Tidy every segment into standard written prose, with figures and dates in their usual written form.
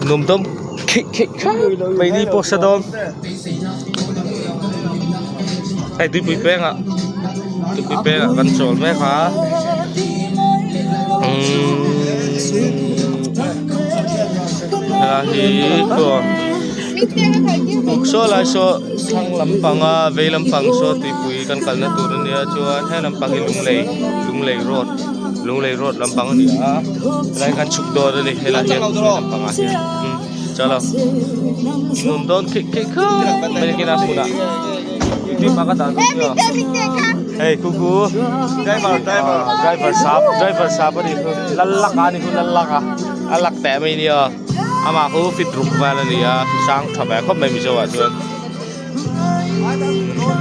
Nuam dawm khih khih khap mai ni pawh sa dawn. Hei tuipui pengah tuipui pengah kan chawl mek a umm helai hi chuan saw lai saw thlang lampanga vei lampang saw tuipui kan kalna tur ania chuan he lampang hi lunglei lunglei road lunglei road lampang a ni a helai kan chhuk dawn a ni helai hian vei lampangah hian umm. Chalo nuam dawn khik khik khawp mai a kinah hmunah tui hma ka dah dawn nia hei khu khu driver driver driver sap driver sap a ni khu lallak a ni khu lallak a a lak teh mai nia amah khu fit ruk vel a ni a sang tha ve khawp mai mizo ah chuan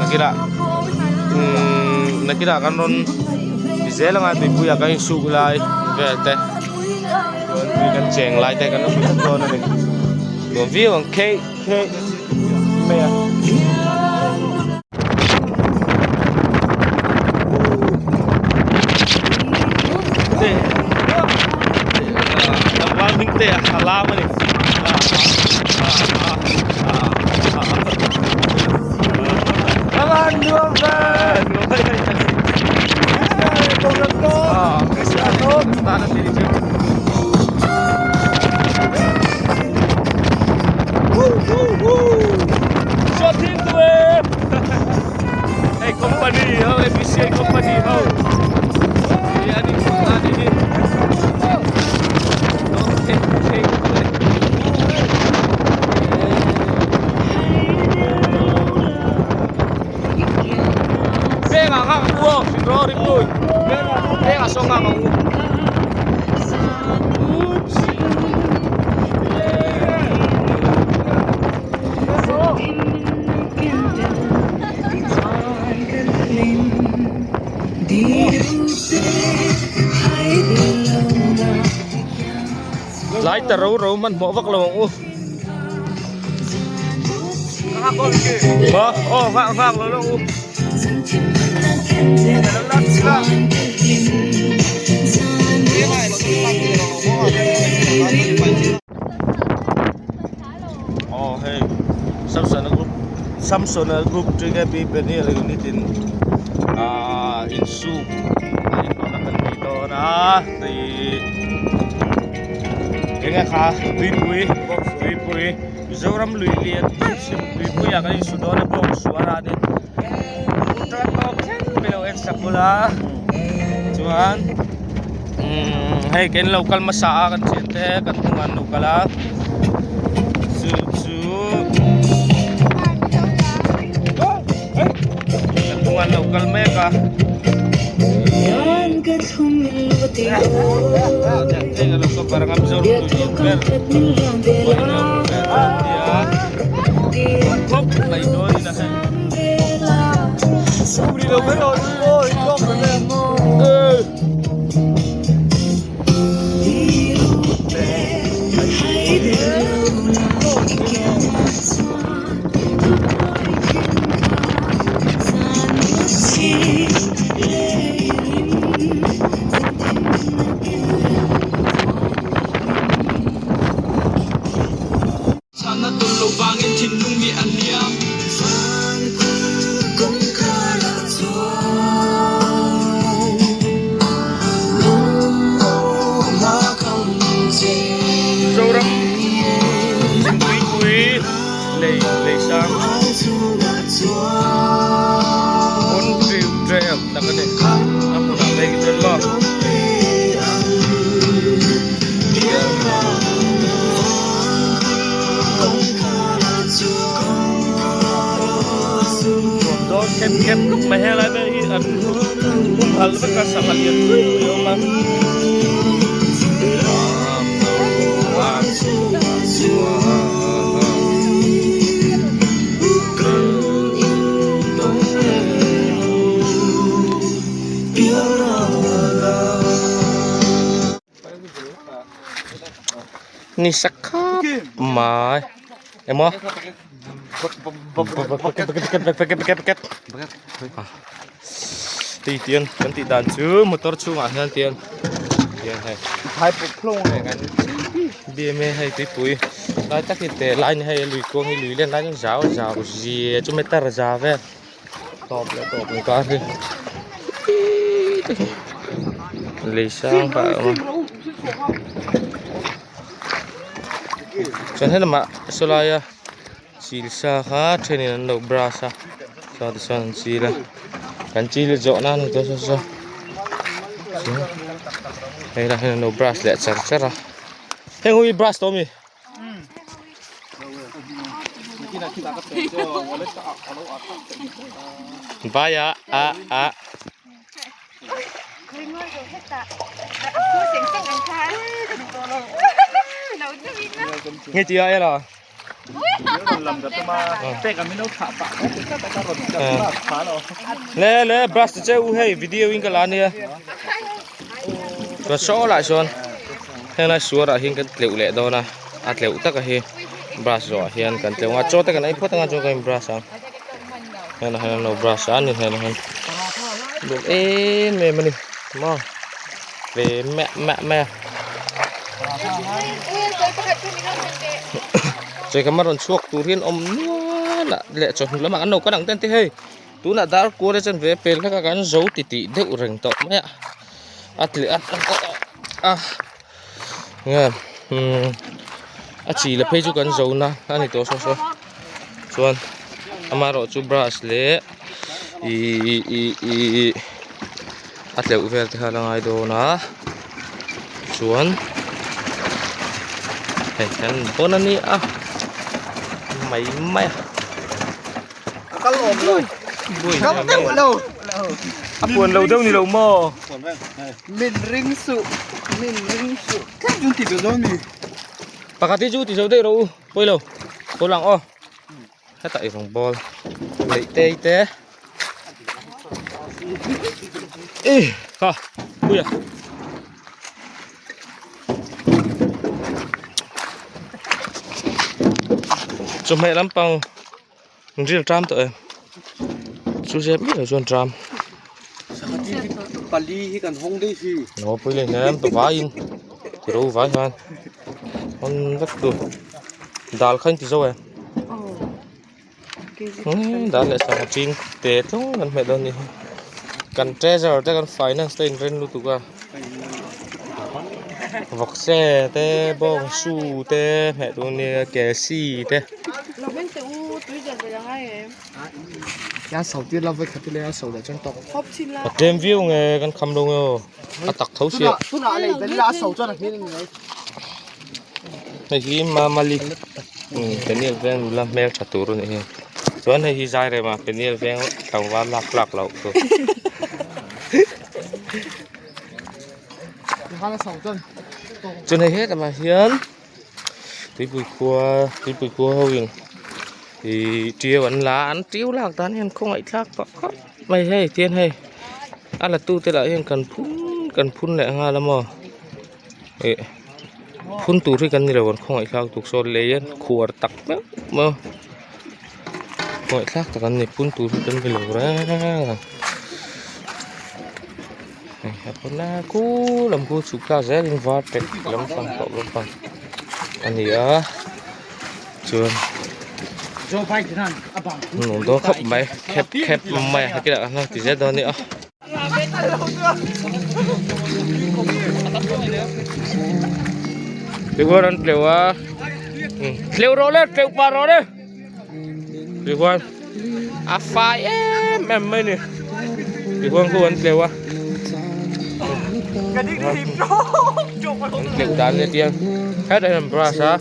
nakinah umm nakinah kan rawn ti zel anga tuipui ah kan insuk lai vel te. Chuan tui kan cheng lai te kan lo hmu vek dawn a ni nuam viau ang khei khei mai a. Tlangval hming te a lam a ni. Hei company ho APCA company ho hi an inkhawmna a nih hi Vengah nghak ang u aw hrilh rawh ringtui vengah saw nghak ang u. Tlai ta ro ro hmanhmawh vak lo ang u. Maw aw nghak nghak lo lo u. Aw hei Samsona group Samsona group tringe pi peniel unit in ahh insuk a inhlawhna kan nei dawn a tih enge kha tuipui tuipui Mizoram lui lian chhim tuipui ah kan insu dawn a bawng suar a ni tan tawp thleng mai lo en sak bula chuan umm hei kan lo kal hmasa a kan thian te kan hnungah an lo kal a chu chu kan hnungah an lo kal mek a. Zoram tuipui lei lei sang pawn tiu ṭem tak a ni a hmunah phei khi chuan maw. Nuam dawn khep khep khawp mai helai vel hi an humhalh vek a sangha lian pui pui a awm a. Ni sak khap mai emaw hei tian kan tih dan chu motor chhungah hian tian. hian hei bma hei tuipui lai tak hi teh lai ni hei a lui kuang hi lui len lai chuan zau zau zia chu meter za vel tawp leh tawp inkar hi lei sang pah a awm a chuan helamah saw laia chil sa kha thenin an lo brush a chuan tichuan an chil a kan chil zawh nan a ni tawh saw saw hei lah hian an lo brush leh char char a heng ho hi brush tawh a mi. Vai a a a. Nghe chị ơi là. Le le brush te cheu hei video in ka la nia. Ka saw lah sawn heng lai suar ah hian kan tleuh leh dawn a a tleuh tak a hi brush zawh ah hian kan tleuh ang a chaw te kan ei phawt anga chuan kan in brush ang heng ah hian an lo brush a ni heng ah hian nuam em em a ni maw ve meh meh mai a chawikam a rawn chhuak tur hian awm nual a leh chawhnu lamah kan lo kal ang ten te hei. Tunah dar kual a chanve a pel hlek a kan zo ti tih deuh reng tawh mai a a tleh a a nge umm a chi la phei chu kan zo na a ni tawh saw saw chuan amaherawh chu brush leh ihh ih ih a tleuh vel te kha a la ngai dawn a chuan hei kan pawn a ni a mai mai a. A puan lo deuh ni lo maw? Min ring suh, min ring suh. Tlem chu ti ve dawn mi. Pakhat hi chu ti zo daih rawh u, pawi lo. Pawl ang aw. Hetah i rawng bawl neih te te. Ih ha puia. Chawhmeh lampang. Ril tram tawh e chu zep miah lo chuan tram pali hi kan hawng daih hi aw pui leh hnem ta vaiin ti ro vai khan hawn vek tu dal kha in ti zo e dal leh sangha ching te tlawng kan hmeh dawn a ni hi kan treasure te kan finance te a inren lutuk a vawkse te bawng su te hmeh tur a nia kesi te. A tlem viau nge kan kham lo nge aw a tak tho sia hei hi mamali peniel veng nula hmel tha tur a nih hi chuan hei hi zai rem a peniel veng tlangval lak tlak loh tur. Chuan hei hetlaiah hian. Tuipui khua tuipui khua ho in ihh tiu an la a an tiu lak dan hian khawngaih thlak tawh khawp mai hei tihian hei a la tute lah hian kan phun kan phun leh nghal a maw ih phun tur hi kan nilo an khawngaih thlak tuk sawn lei an khuar tak meuh maw khawngaih thlak tak an ni phun tur hi kan nilo reng a. A pawn a khu lam khu chhuk thlak zelin var tek lampang tawh lampang a ni a chuan nuam dawn khawp mai khep khep mai a heti lah hian ti zel dawn a ni a. Tichuan an tleuh a tleuh rawh le tleuh pah rawh le. Tichuan a fai em em mai a ni tichuan khu an tleuh a an tleuh dan nia tiang hetah hian brush a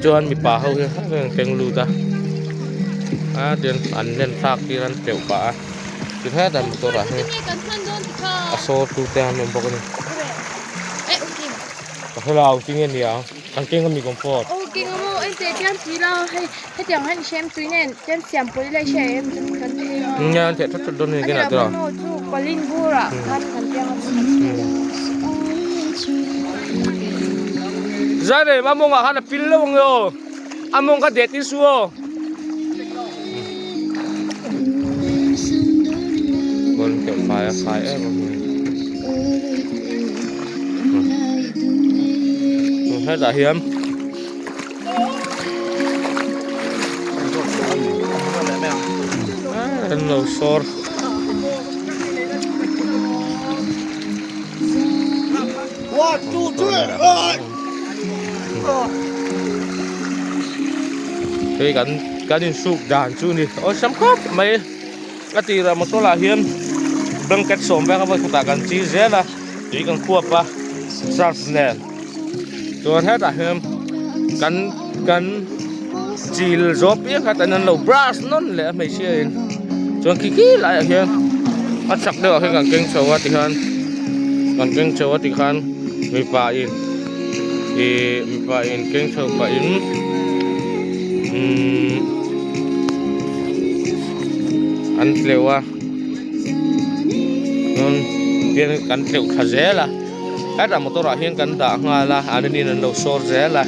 chuan mipa ho hian an keng lut a a tian an len thlak tir an tleuh pah a ti hetah motor ah hian a sawr tu te an awm bawk a ni ka hre lo tinge nia. Kan keng ami comfort. Aw keng amaw en teh tiang tui la hei hetiang hian i hrem tui nen tiang siam pawh ila i hria em chuan kan thei a. Nia an theh that that dawn a ni kinah te a. Chu palin bur ah khan kan piang a. Zai rem a mawngah khan a pil lo ang e aw. A mawng kha det in su aw. Kawn keuh fai a fai em a. Hetah hian an lo sawr. Hei kan kan insuk dan chu ni awlsam khawp mai a tirah motor ah hian blanket sawm vek a vawi khatah kan chi zel a tui kan khuap a surf nen chuan hetah hian kan kan chil zawh piang kha tan an lo brush nawn leh a hmeichhia in chuan khi khi laiah hian a chak deuh ah hian kan keng chho a tikhan kan keng chho a tikhan mipa in ih mipa in keng chho pah in umm an tleuh a chuan tian kan tleuh thla zel a. Hetah motor ah hian kan dah nghal a an in an lo sawr zel a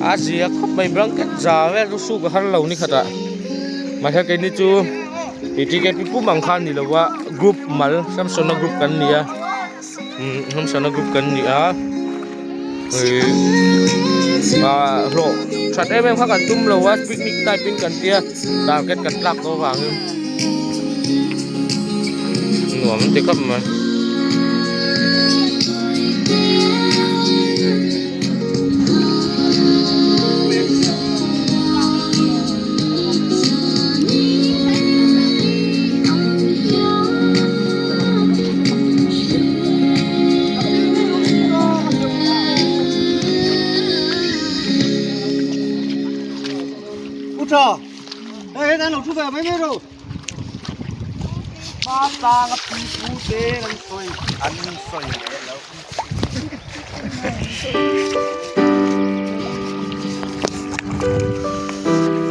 a zia khawp mai blanket za vel chu suk a har lo ni khatah mahse keini chu ih TKP pum ang khan ni lo a group mal Samsona group kan ni a umm Samsona group kan ni a ih ah hlawh that em em kha kan tum lo a picnic type in kan tia target kan tlak dawn avangin nuam an ti khawp mai.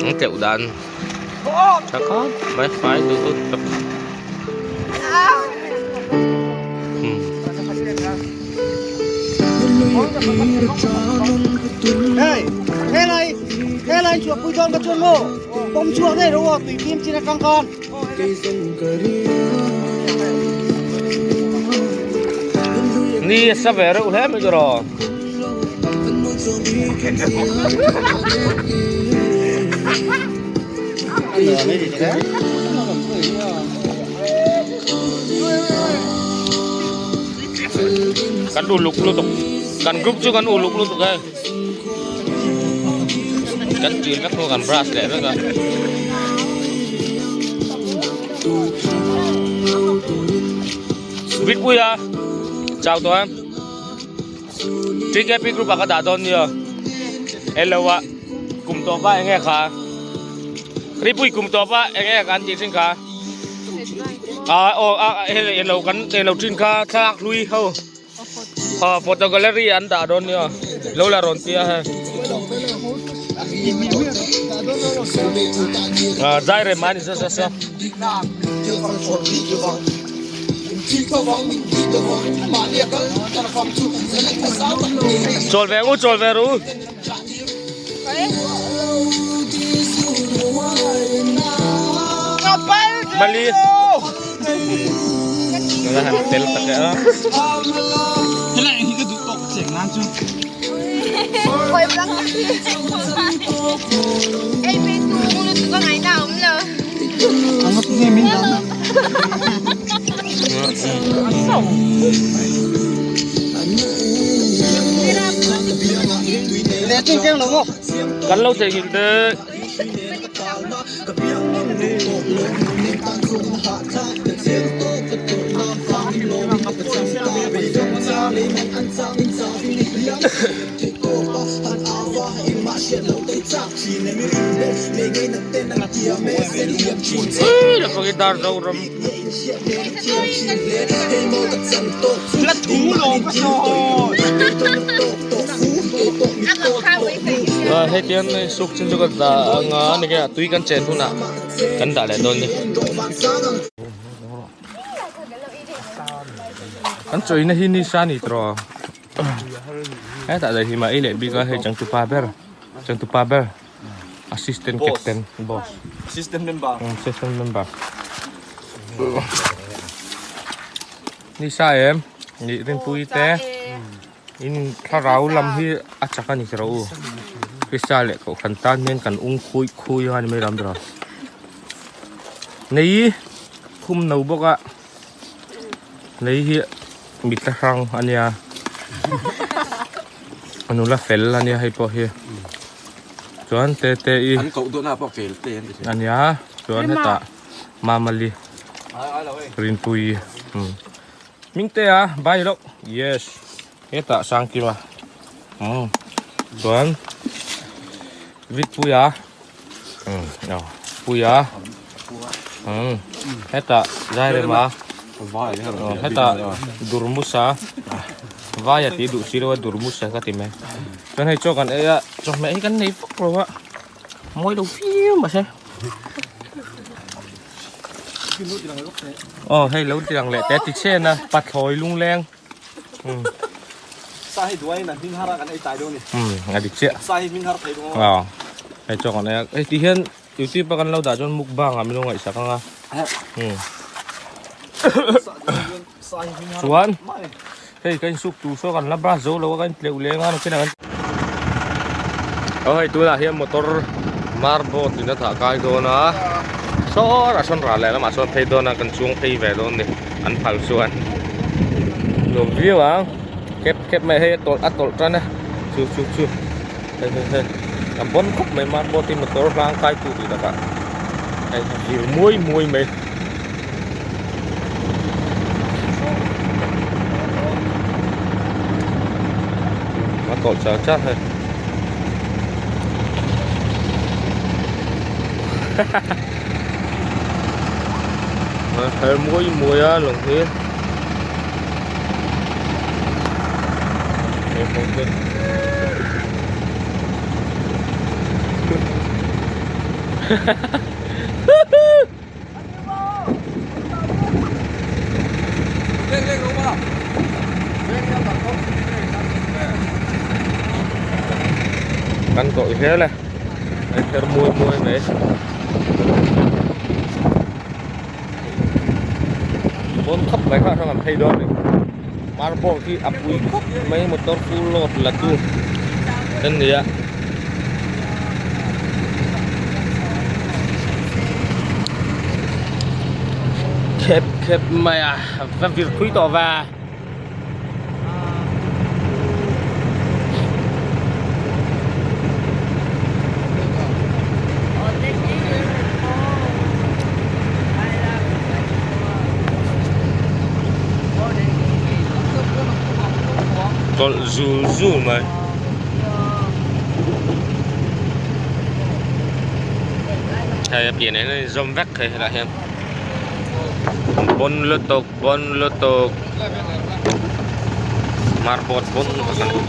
An tleuh dan tha khawp mai fai duh duh tak Ni a sa ve reuh hle mai tawh. Kan uluk lutuk kan group chu kan uluk lutuk e. Kan chil vek hnu kan brush leh vek a. Vitpui a chau tawh em? TKP group ah ka dah dawn nia. Hello a kum tawp a enge kha? Ripui kum tawp a enge kan tih thin kha? A aw a hei elo kan elo thin kha thlalak hlui ho. Aw photo gallery an dah dawn nia lo la rawn tia hei. Ah zai rem a ni sa sa sa. Chawl ve ang u chawl ve ru. Mali. Nga han tel tak a. Helai hi ka duh tawk cheng nan chu. Ei pe tu lu tu ka ngai na awm lo. Ang ngap nge min dan. Kan lo theihnghilh te. Dar Zoram. Hei tian suk chin chu ka dah anga ni ke tui kan chen hunah kan dah leh dawn ni. Kan chawina hi ni sa ni tawh. Hetah leh hi mah ei leh bik a hei changtupa ber changtupa ber. Assistant captain boss. Assistant member. Assistant member. Ni sa em? Ni rinpui te. In thlarau lam hi a chak a ni rawh u. Krista leh kohhran tan hian kan ung khui khui a ni mai lam ber a. Nei khum no bawk a nei hi mitla hrang a nia a nula fel a nia hei pawh hi chuan te te i a nia chuan hetah mamali rinpui hming te a bai loh yes hetah sangkima umm chuan vitpuia umm aw puia umm hetah zairema aw hetah durmusa vaia tih duh si lo a durmusa ka ti mai chuan hei chaw kan ei a chawhmeh hi kan nei vak lo a. Mawi lo viau mahse aw hei lo ti lang leh te ti chhen a pathlawi lungleng um sa hi duai na hming har a kan ei tai dawn ni um a dik chiah sa hi hming har thei dawn aw hei chaw kan ei a hei ti hian youtube a kan lo dah chuan mukbang ah min lo ngaihsak ang a um chuan hei ka insuk tur saw kan la brush zo lo a kan tleuh leng a nakinah kan aw hei tunah hian motor marboat in a thah kai dawn a saw ah sawn ral leh lamah sawn phei dawn a kan chuang phei ve dawn a ni an phal chuan nuam viau ang khep khep mai hei a tawlh a tawlh tan a chu chu chu hei hei hei a bawn khawp mai marboat hi motor hlang kai tu tih takah hei a vir muai muai mai. A tawlh char char hei her muai muai a lawng hi Kan tawh zel e a kher muai muai mai pawn khawp mai kha hrang an phei dawn a ni marble hi a pui khawp mai motor full load la tu an ni a. Khep khep mai a va vir phui tawh va. Tawlh zul zul mai. Hei a pian hian a inzawm vek thei helaiah hian bawn lutuk bawn lutuk marboard bawn lutuk a ni.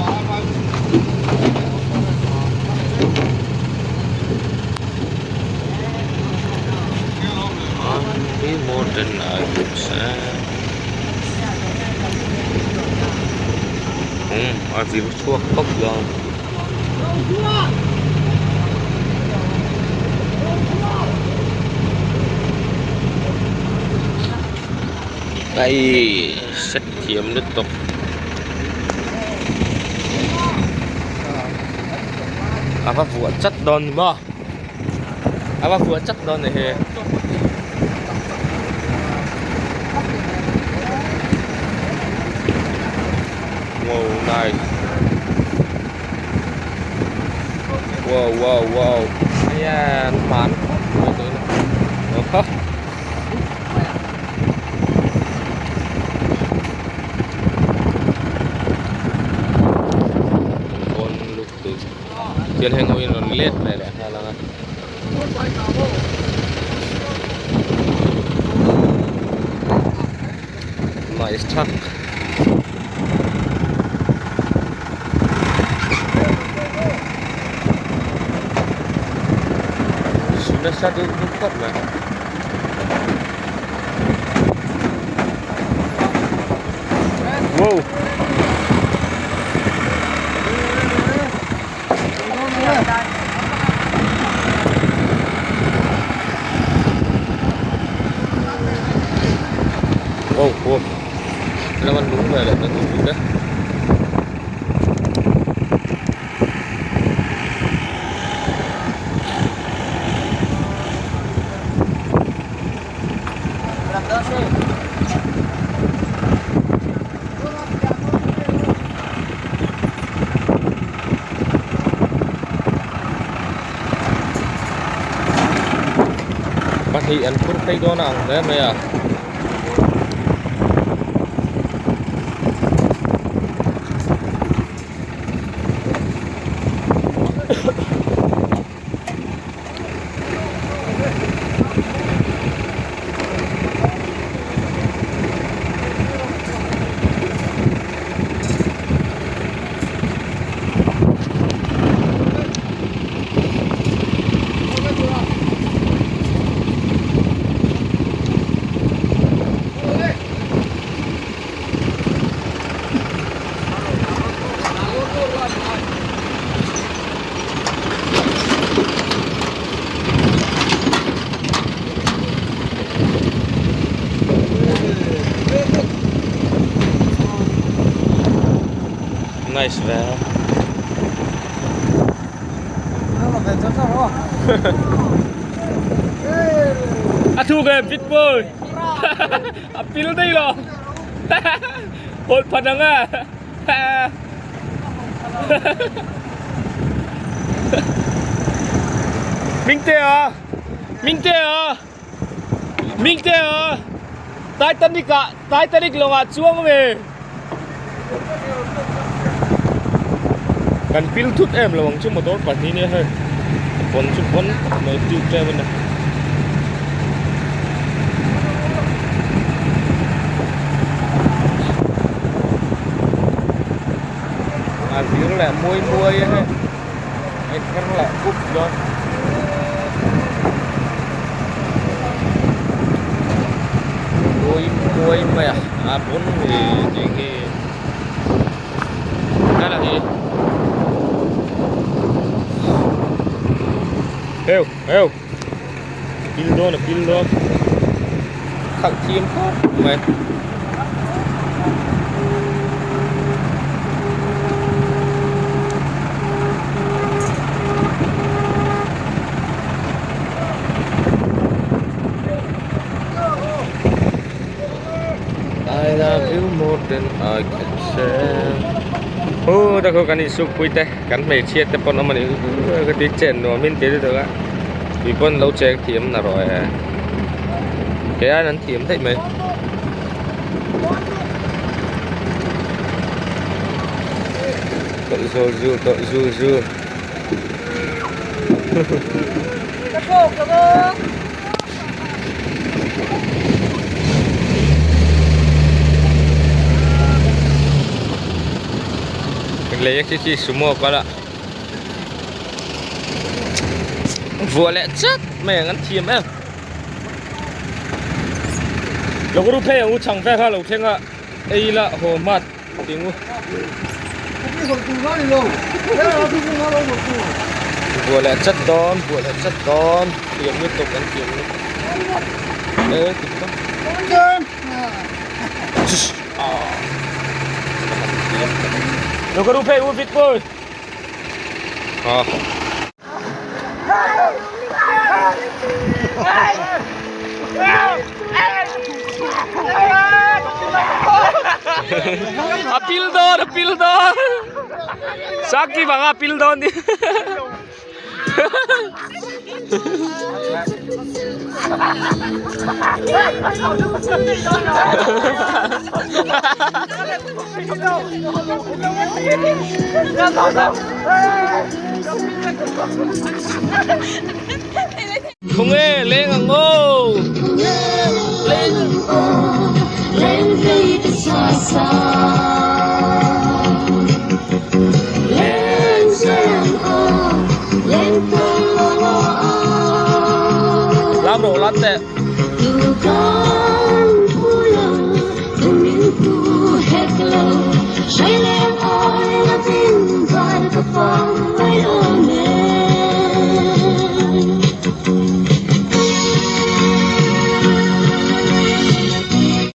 Umm a vir chhuak khawp lo. Hei set thiam lutuk. A va vuah chat dawn ni maw a va vuah chat dawn ni hi. Wow nice Wow wow wow Ayan man Oh Bon lutuk Thil heng ho in rawn let leh leh nghal ang a. Nice thak. Su nasa deuh deuh khawp mai. Wow. Wow, wow. Nó ăn đúng về lại nó thú vị đấy. Thei an phur phei dawn a ang hle mai a. Nice ve. A thu ke bit boy. A pil dei lo. Hol phat ang a. Mingtea Mingtea Mingtea Titanic ah Titanic lawngah chuang ve Kan pil thut em lo ang chu motor pahnih nia hei a pawn chu pawn tak mai tube tlem a ni. A vir leh muai muai a hei a kher leh pup dawn. Muai muai mai a a pawn hi tih hi helai hi Heu heu. Pil dawn a pil dawn khalh thiam khawp mai. I love you more than I can say Hu ta khu kan insuk pui te kan hmeichhia te pawn awm a ni ka ti chen nuam in ti lutuk a tui pawn lo cheng thiam na rawh e kei aiin an thiam daih mai. Tawlh zul zul tawlh zul zul. Lei a khi khi sumo a kal a vuah leh chat mai ang an thiam em Lo ru phei ang u chhang vel kha lo thleng a ei la haw hmat tih ngu Vuah leh chat dawn vuah leh chat dawn thiam lutuk an thiam lutuk e ti ta Lo ka ru phei u vit pui. Ah. A pil dawn a pil dawn. Saki banga pil dawn ni. Khawnge leng ang aw. Leng.